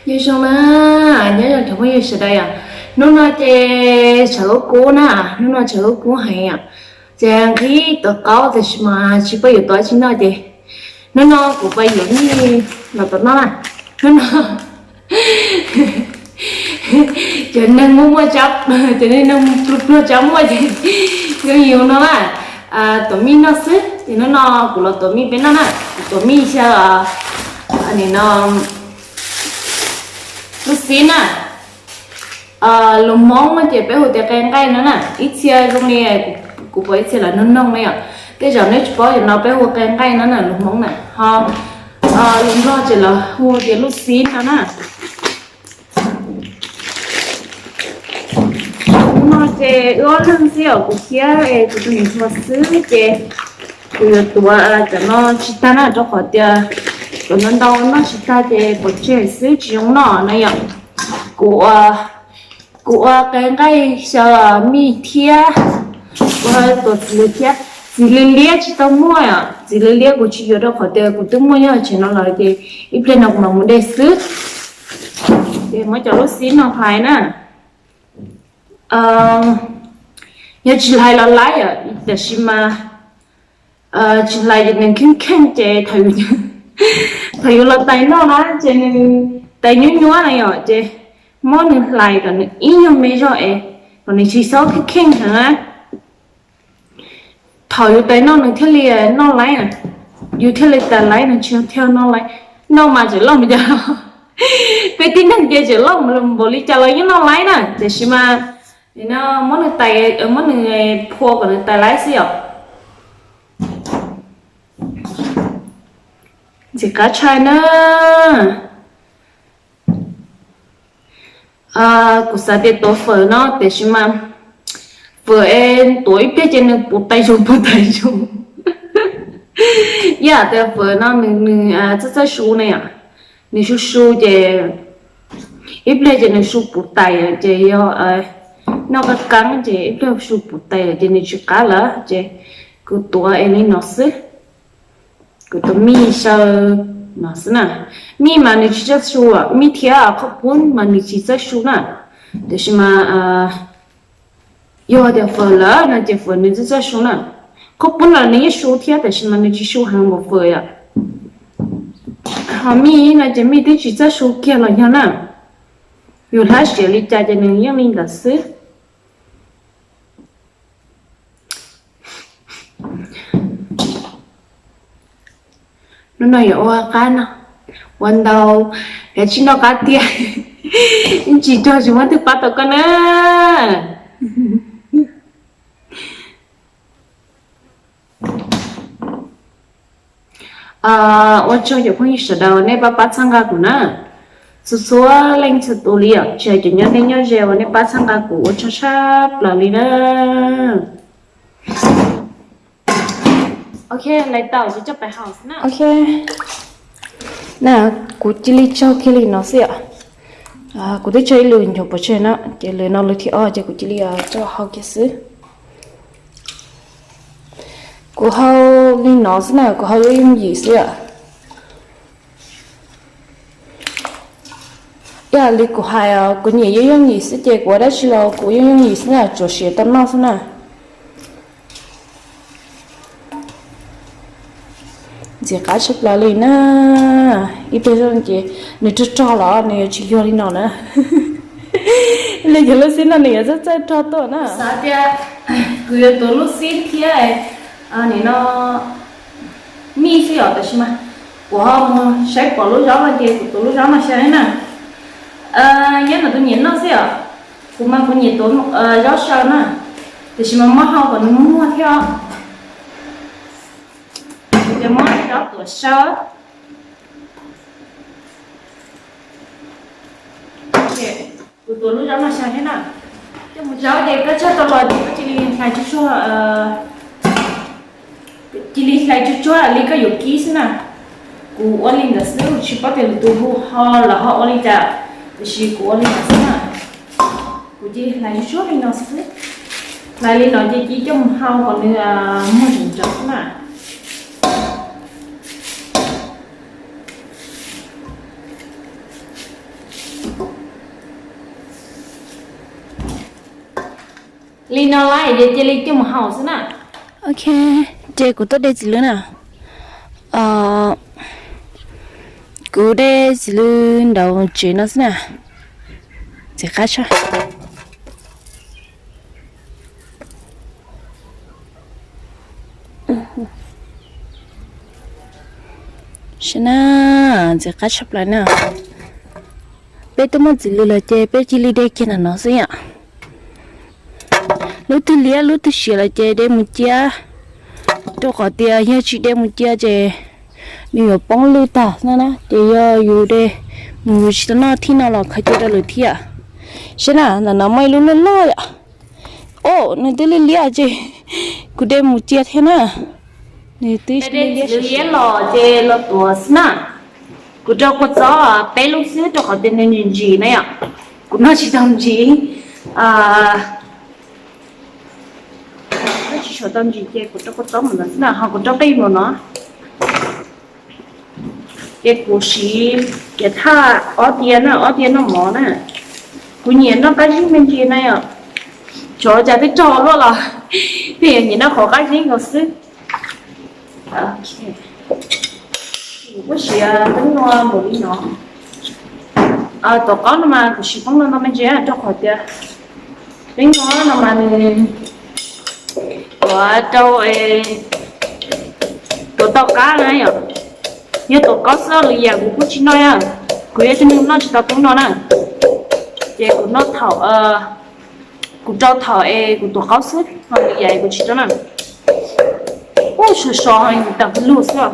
Nyob zoo na, nyob zoo cov phooj ywg sawv daws yom. Hnub no ces tshav kub kub na, hnub no tshav kub kub heev yom. Ces nqhis tau qaub tab sis mas tsis paub yuav tau dab tsi noj ces hnub no kuv pais yuav mij los tom noj na. Hnub no cov neeg muaj muaj tsa, cov neeg pluag pluag tsa muaj ces zoo yus no na, tuav mij noj xwb ces hnub no kuv los tuav mij peb noj na. Kuv tuav mij xyaw nim no lub xib na. Lus Hmoob ces peb hu tias qe nqaij no na, ib txhia zoo li kuv pom ib txhia lawv noog noog na yom. Tej zaum nej tsis paub yam no peb hu qe nqaij no na lus Hmoob na ho lus Nplog ces lawv hu tias lub xib no na. Hnub no ces wb ob leeg xwb os, kuv thiab kuv tus niam hluas xwb ces kuv yuav tuav cov no tsis tag na rau qhov tias cov no ntau noj tsis tag ces pov tseg xwb tsis zoo noj na yom. Kuv ua, kuv ua qe nqaij xyaw mij thiab, kuv ho tuav txiv lws thiab. Txiv lws liab tsis tau muaj, txiv lws liab kuv tsis yuav rau qhov tias kuv twb muaj nyob hauv tsev no lawm ces ib pliag no kuv mam mus de xwb. Ces muab cov lub xib no hlais na. Yog tsis hlais los laib yom, tab sis mas tsis hlais ces nws kheej kheej ces thaum yus los tais noj na ces nws tais nyuab nyuab na yom, ces muab nws hlais kom nws ib nyuag me zog es kom nws tsis txhob kheej kheej heev na. Thaum yus tais noj nws thiaj li noj laib na, yus thiaj li tais laib nws tsis thiaj noj laib. Noj mas tseem loj mus cas, peb tib neeg ces tseem loj npaum li cas los yeej noj laib na, tiam sis mas muab nws tais, muab nws phua kom nws tais laib xwb yom. Ntxim qab tshaj na. Kuv xav tias tuav fawm no tiam sis mas fawm es tuav ib pliag ces nws puv tais zoov puv tais zoov. Ib yam tias fawm no nws txawj txawj su ne yom, nws su su ces ib pliag ces nws su puv tais ces yog noj qab qab ces ib pliag su puv tais ces nws tsis qab lawm ces kuv tuav es li no xwb. Kuv tuav mij xyaw no xwb na. Mij mas nws tsis txawj su, mij thiab qhov pub mas nws tsis txawj su na. Tiam sis mas yog tias fawm lawm no ces fawm nws txawj txawj su na. Qhov pub los nws yeej su thiab tiam sis mas nws tsis su heev npaum fawm yom. Ho mij no ces mij twb tsis txawj su kiag los yog na. Yus hlab siav li cas ces nws yeej li ntawd xwb. Hnub no yuav ua qab no, ua ntau, yuav tsis noj qab tiag. Ib ntsis rog tsis muaj twg pab tau koj na. Ua tsaug cov phooj ywg sawv daws nej pab pab txhawb nqa kuv na. Txhua txhua leej txhua tus li yom, tsis hais cov nyob deb nyob ze uas nej pab txhawb nqa kuv ua tsaug tshaj plaws li na. Ok, lais tau, ok, na, kuv cia li tsaug kiag li no xwb yom. Kuv twb tsaug ib lwm nchuav pov tseg na, ces lwm no lwm thib ob ces kuv cia li tsaug hau kiag xwb. Kuv hau li no xwb na, kuv hau yooj yooj yim xwb yom. Ib yam li kuv hais, kuv nyiam yooj yooj yim xwb ces kuv ua dab tsi los kuv yooj yooj yim xwb na, tsuas siav tau noj xwb na. Ntxim qab tshaj plaws li na. Ib pliag zoj ces nws rog rog los nws yuav tsis yog li no na. Li yog lub xib no nws yuav txawj txawj rog tuaj na. Xav tias kuv yuav tuav lub xib thiab nim no mij xwb yom, tab sis mas kuv ho mus saib pom lub zaub no ces kuv tuav lub zaub no xyaw na. Nyob ntawm tus nyiam noj xwb yom, kuv mas kuv nyiam tuav zaub xyaw na, tiam sis mas muab hau kom nws muag thiab. Kuv ces muab zaub tuav xyaw. Kuv tuav lub zaub no xyaw thiab na. Coj mus zaub ces koj tshaj tau los ces koj cia li hlais tsuag tsuag, cia li hlais tsuag tsuag li koj yuav kib xwb na. Kuv ua li ntawd xwb, kuv tsis paub tias lwm tus hu ho los ho ua li cas, tiam sis kuv ua li ntawd xwb na. Kuv cia li hlais tsuag tsuag li no xwb. Hlais li no ces cia coj mus hau kom nws muag ntsaws ntsaws xwb na. Li no lawm ces cia li coj mus haus xwb na. Ok, ces kuv tuaj de txiv lws na. Kuv de txiv lws nraum tsev no xwb na. Ntxim qab tshaj. Saib na, ntxim qab tshaj plaws na. Peb twb muaj txiv lws lawm ces peb cia li de kiag ntawm no xwb yom. Lub twg liab lub twg siav lawm ces de mus cia, rau qhov tias yog tsis de mus cia ces nws yuav poob lwj tag no na. Ces yog yus de mus yus tsis tau noj thib no los khaws cia rau lwm thiab. Saib na, ntawm no muaj ib lub loj loj yom. Os, nws twb liab liab ces kuv de mus cia thiab na. Nws twb liab liab los ces los tuav xwb na. Kuv rau kua txob peb lub xwb rau qhov tias nws ntsim ntsim na yom. Kuv noj tsis tau ntsim, noj tsis tshua tau ntsim ces kuv rau kua txob mus ntawd xwb na, ho kuv rau qij mus no. Ces kuv siv ces thaj ob diav na, ob diav noj mov na. Kuv nyiam noj qab zib me ntsis na yom. Tsov cas twb raug luaj los peb nyiam noj qhov qab zib nkaus xwb. Kuv siv teeb no npaum li no. Tuam qaub no mas kuv siv teeb no no me ntsis rau qhov tias teeb no no mas nws tuav rau, tuav tau qab na yom. Yog tuam qaub xwb lwm yam kuv kuj tsis noj na. Kuv yog ib tug neeg noj tsis tau teeb no na. Ces kuv noj thaum, kuv rau thaum es kuv tuam qaub xwb, ho lwm yam kuv tsis rau na. Ub, sov sov ho tawm lug xwb os.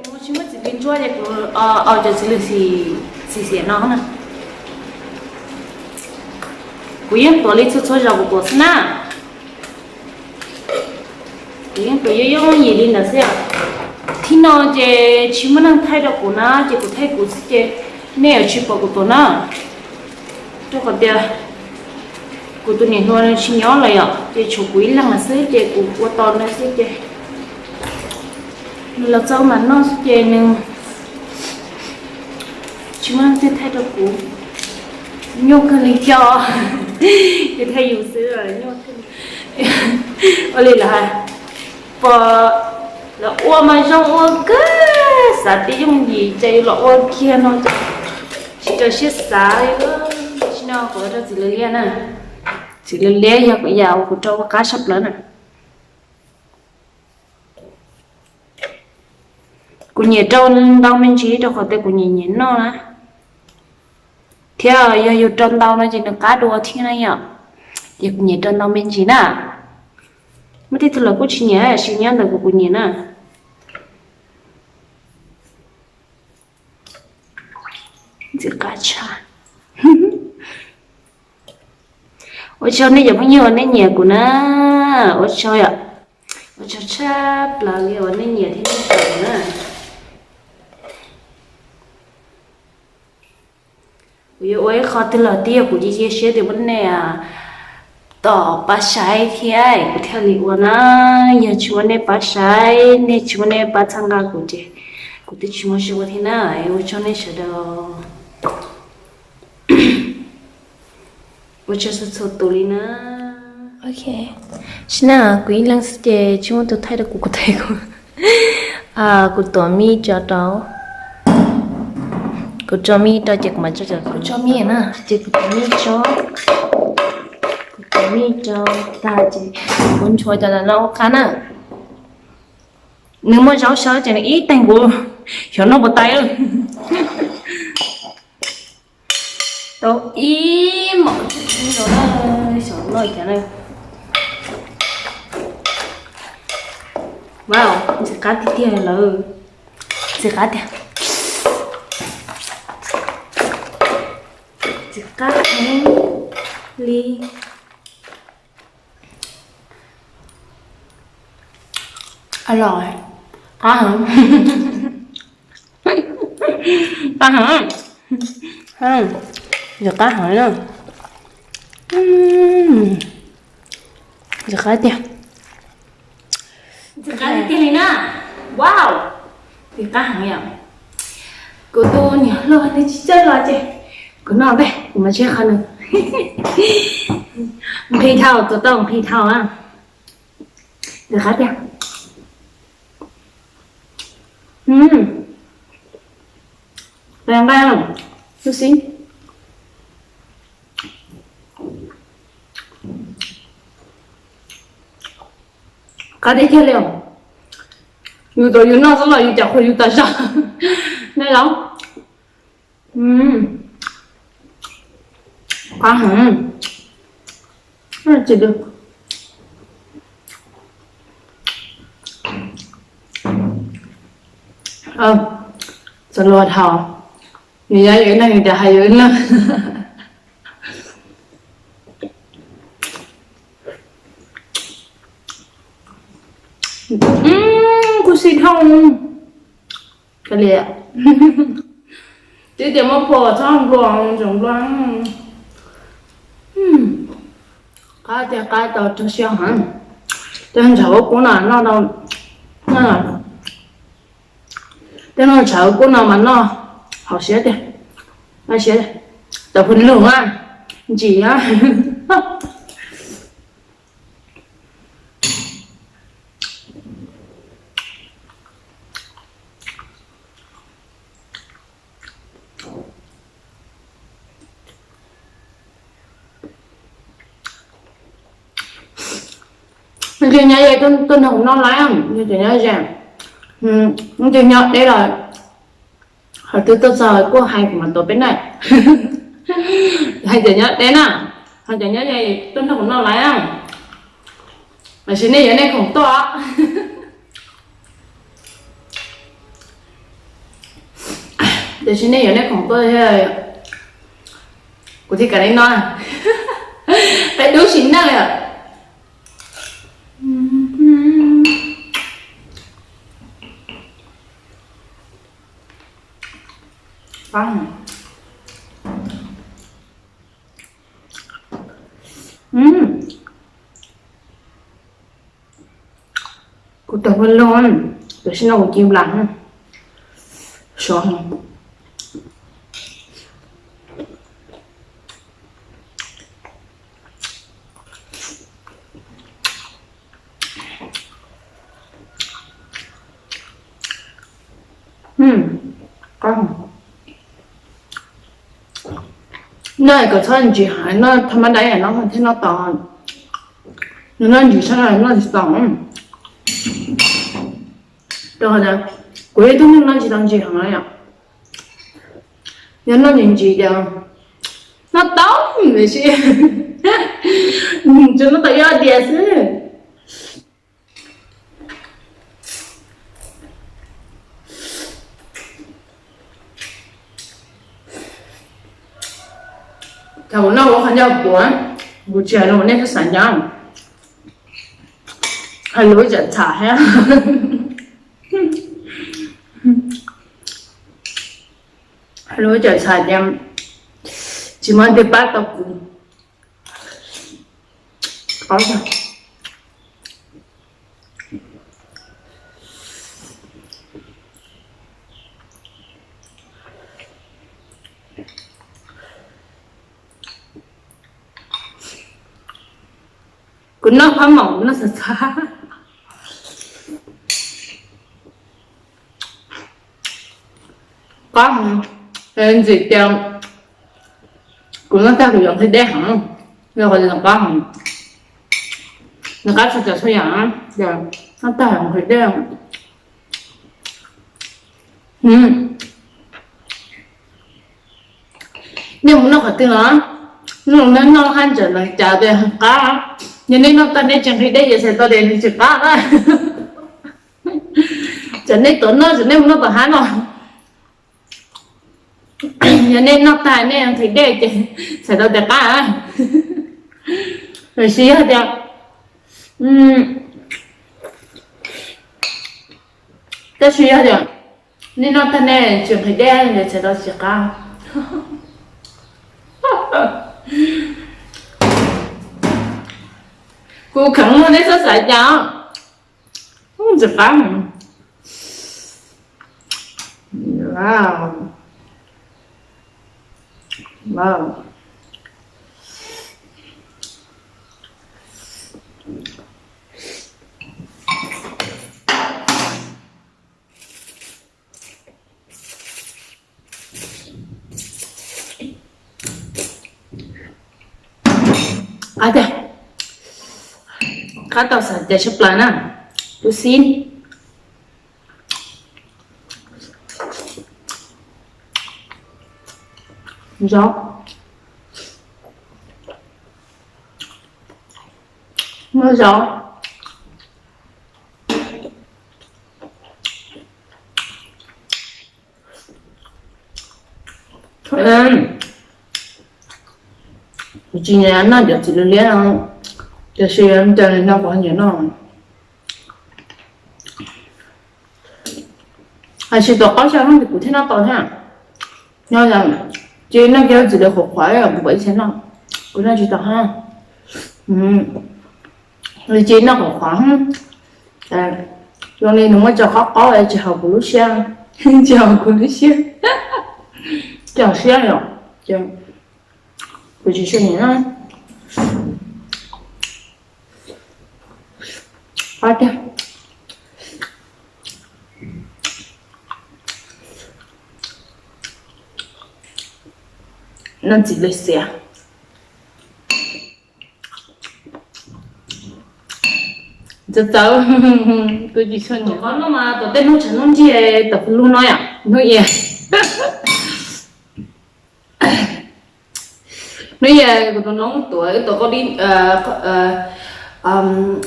Kuv tsis muaj txiv lws ntsuab ces kuv, au, cov txiv lws xim xiam no na. Kuv yeej tuav li txhua txhua zaus kuv tuav xwb na. Kuv yeej tuav yooj yooj yim li ntawd xwb. Thib no ces tsis muaj neeg thaij rau kuv na, ces kuv thaij kuv xwb ces nej yuav tsis pom kuv tuav na. Rau qhov tias kuv tus niam hluas nws tsis nyob lawm yom, ces tshuav kuv ib leeg lawm xwb ces kuv ua tos nws xwb ces nws los txog mam noj xwb ces nws tsis muaj leej twg thaij rau kuv. Nyuaj kawg li cov, ces thaij yus xwb nyuaj kawg li. Ua li lawv hais, pom lawv ua mas zoo ua kawg, xav tias yooj yim ces yus los ua kiag no ces tsis raws siab xav li. Tam sim no kuv rau txiv lws liab na. Txiv lws liab yog yam uas kuv rau ua qab tshaj plaws na. Kuv nyiam rau ntau me ntsis rau qhov tias kuv nyiam nyiam noj na. Thiab yog yus rau ntau no ces nws qab dua thiab na yom. Ces kuv nyiam rau ntau me ntsis na. Muaj tej tug los kuj tsis nyiam, tiam sis nyob ntawm kuv kuv nyiam na. Ntxim qab tshaj. Ua tsaug nej cov phooj ywg uas nej nyiam kuv na. Ua tsaug yom. Ua tsaug tshaj plaws li uas nej nyiam thiab nej hlub kuv na. Kuv yuav ua ib qho twg los twb yog kuv cia siab tias muab nej tom pab saib thiab kuv thiaj li ua na. Yog tsis muab nej pab saib, nej tsis muab nej pab txhawb nqa kuv ces kuv twb tsis muaj siab ua thiab na. Ua tsaug nej sawv daws. Ua tsaug txhua txhua tus li na. Ok, sim na kuv ib leeg xwb ces tsis muaj tus thaij rau kuv, kuv thaij kuv. Kuv tuav mij tso rau, kuv tso mij rau ces kuv mam tso, kuv tso mij na ces kuv tuav mij tso, kuv tuav mij rau tag ces kuv nchuav cov ntawm no ua qab na. Nws muaj zaub sawb ces nws ib teeg kuv xyov noj puas tau. Tau ib mom tib no na, xyov noj cas na. Wow, ntxim qab tiag tiag lawm. Ntxim qab tiag. Ntxim qab heev li. Qab heev. Qab heev. Ntxim qab heev na. Ntxim qab tiag. Ntxim qab tiag li na. Wow, ntxim qab heev yom. Kuv tus niam hluas nws tsis caij los ces kuv noj ntej kuv mam tsis qhov nws. Nqhis dhau, tus tau nqhis dhau na. Nws qab tiag. Nqaij, nqaij, lub xib qab tiag tiag li. Yus tau yus noj xwb los yus cov qhuas yus tas zog. Naj los. Qab heev. Tsis, txawm luag dhau, yus yog ib leeg tias hais yus ib leeg. Kuv xim dhau. Kav liam. Twb tias muab phua txhob nplua, tseem nplua. Qab tiag, qab tau rau siab heev. Tej ntshav ua kub no noj tau, tej no ntshav ua kub no mas noj haum siab tiag. Noj siab, tau phu lug a, ntsim a. Nws ces nyob ze tuaj nrog kuv noj lawm, nws ces nyob ze, nws ces nyob deb lawm. Qhov twg tuaj txog kuj hais kuv mam tuav peb na. Hais tias nyob deb na, hais tias nyob ze tuaj nrog kuv noj lawm. Tiam sis nej yuav nej khoom tuaj. Tiam sis nej yuav nej khoom tuaj, kuv thiaj kam li no. Peb dub sim neej lawm. Kuv tau pha loo, tam sim no kuv ci nplas. Sov. Noj kom txhob ntsim heev, noj tha mab dab no thiaj noj tau. Noj ntsim tshaj noj tsis tau. Rau qhov tias kuv yog ib tug neeg noj tsis tau ntsim heev yom. Yog noj ntsim ntsim ces noj tau tiam sis tsuas noj tau ib ob diav xwb. Thaum kuv noj ua qhov ncauj puav, kuv tsis hais lus nej txhob xav nco. Hais lus tsam txham thiab. Hais lus tsam txham ces tsis muaj leej twg pab tau kuv. Kuv noj phab maum, kuv noj xav xav. Qab heev, ntxim tias kuv noj tag kuv yuav nqhis dej heev, yog qhov nws qab heev, nws qab txhua tsav txhua yam, noj tag nqhis dej. Nej mus noj qhov twg los, noj noj haj tseem nws cas tias qab, yog nej noj tag nej tsis nqhis dej ces txhais tau tias nws tsis qab na. Txawm nej tuav noj, txawm nej mus noj tom hab no, yog nej noj tag nej nqhis dej ces txhais tau tias qab. Tiam sis yog tias, tab sis yog tias nej noj tag nej tsis nqhis dej ces txhais tau tsis qab. Kuv kheev muag nej txhob xav cas, tsis qab. Wow. Wow. Qab tiag, qab tau xav cai tshaj plaws na. Tus xib zov, muab zov. Kuv tsis nyiam noj cov txiv liab liab no, tiam sis cov no kuv nyiam noj. Hais tsis tau qab xya no ces kuv thiaj noj tau thiab. Nyob ces noj kiag txiv liab qhuav qhuav kuv pom ib txhia noj, kuv noj tsis tau thiab. Ces noj qhuav qhuav, zoo li nws muaj cov qab qab tsis haum kuv lub siab, tsis haum kuv lub siab, tsis haum siab yom. Kuv tsis xav nyiam na. Qab tiag. Noj txiv lej xiav. Txawv txawv, kuv tsis xav nyiam. Qhov no mas tau tej hnub tshav hnub ntsiag tau lub no yom, hnub ib. Hnub ib kuv tus noob tuav wb tau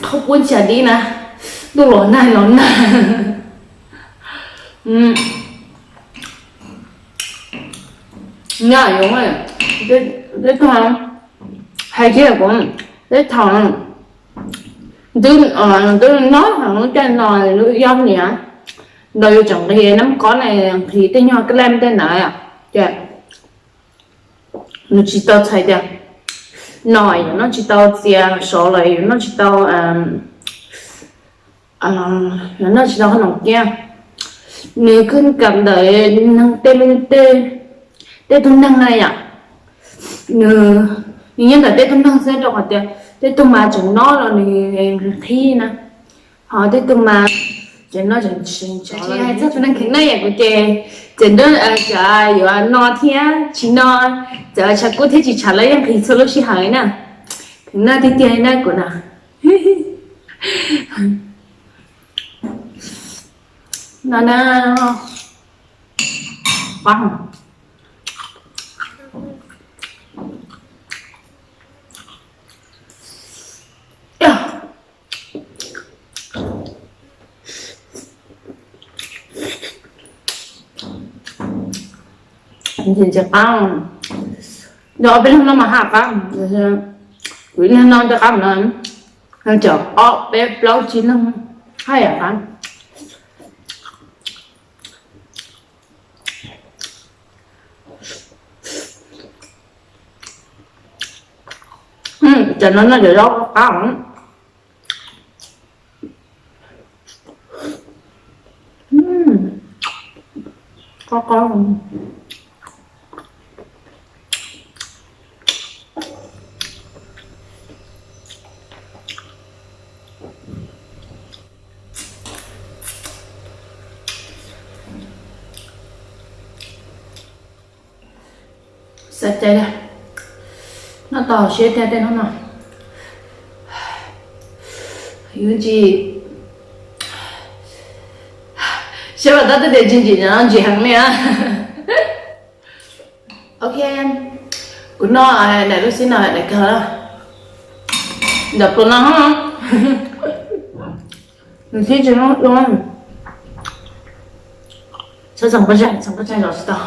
qhaub poob xya dib na, ntuj los nag los nag. Nyob zoo, tej tug hais tias kuv, tej thaum twb nyob hauv lub caij no lub yob niam nrog yus tseem nqhis nab kob na, nqhis tej nyuag kaj laj tej ntawd ces nws tsis tau txhais tias no yuav noj tsis tau txias sov los yuav noj tsis tau, yuav noj tsis tau qhob noom kiab. Nws khwb kam ntawm neeg tej, tej tug neeg na yom. Nws, nws nyob ntawm tej tug neeg xwb rau qhov tias tej tug mas tseem noj los nws nqhis na, ho tej tug mas tseem noj tseem tsis. Hais txog tus neeg kheev noj yam kuv ces txawm nrog cov yuav no thiab tsis no, txawm tshav kub thiab tsis tshav los yeej nqhis txhua lub sij hawm na. Kheev noj tiag tiag na kuv na. No na, pab. Ntxim ntxim qab, yog ob peb leeg no mas haj qab, kuv ib leeg no tej qab no, cov ob peb plaub tsib leeg haj yam qab. Cov no noj cov zaub qab. Qab qab. Xav cai, noj tau siab tiag tej no no. Yus tsis, siab los tab twb tias tsis ntsim no ntsim heev li. Ok, kuv noj daim lub xib no daim kawg, ntawm pluas no. Nws tib tsis muaj dua, txhob txoom pob tsaig, txoom pob tsaig zov tsis tau.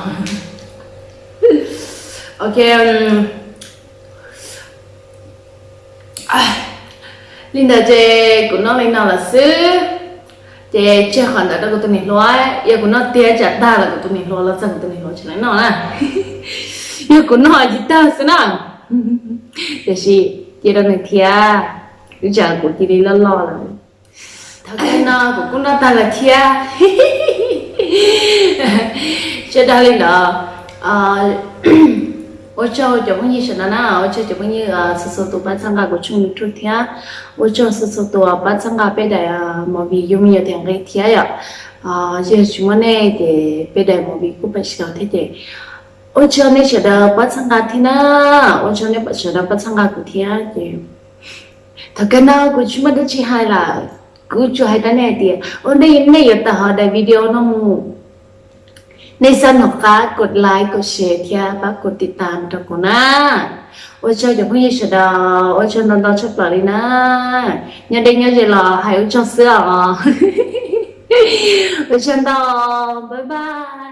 Ok, li ntawd ces kuv noj li no lawm xwb. Ces tseg qhov ntawd rau kuv tus niam hluas, yog kuv noj tiag tsam tag los kuv tus niam hluas los txog kuv tus niam hluas tsis noj na. Yog kuv noj tsis tag xwb na. Tiam sis cia rau nws thiab, ib tsam kuv cia li loj loj lawm. Thaum kawg no kuv kuj noj tag lawm thiab. Sawv daws li ntawd, ua tsaug cov phooj ywg sawv daws na, ua tsaug cov phooj ywg txhua txhua tus pab txhawb nqa kuv tshooj YouTube thiab ua tsaug txhua txhua tus pab txhawb nqa peb daim movie Yug Me Nyuam Thiab Nqi thiab yom. Yog tsis muaj nej ces peb daim movie kuj pab tsis tau thiab ces Ua tsaug nej sawv daws pab txhawb nqa thiab na, ua tsaug nej sawv daws pab txhawb nqa kuv thiab ces thaum kawg no kuv tsis muaj dab tsi hais lawm, kuv tsuas hais rau nej hais tias ua ntej nej yuav tawm hauv daim video no mus, nej xav nov qab kos like kos share thiab pab kos tiv tam rau kuv na. Ua tsaug cov phooj ywg sawv daws, ua tsaug ntau ntau tshaj plaws li na. Nyob deb nyob ze los hais ua tsaug xwb os. Ua tsaug ntau, bye bye.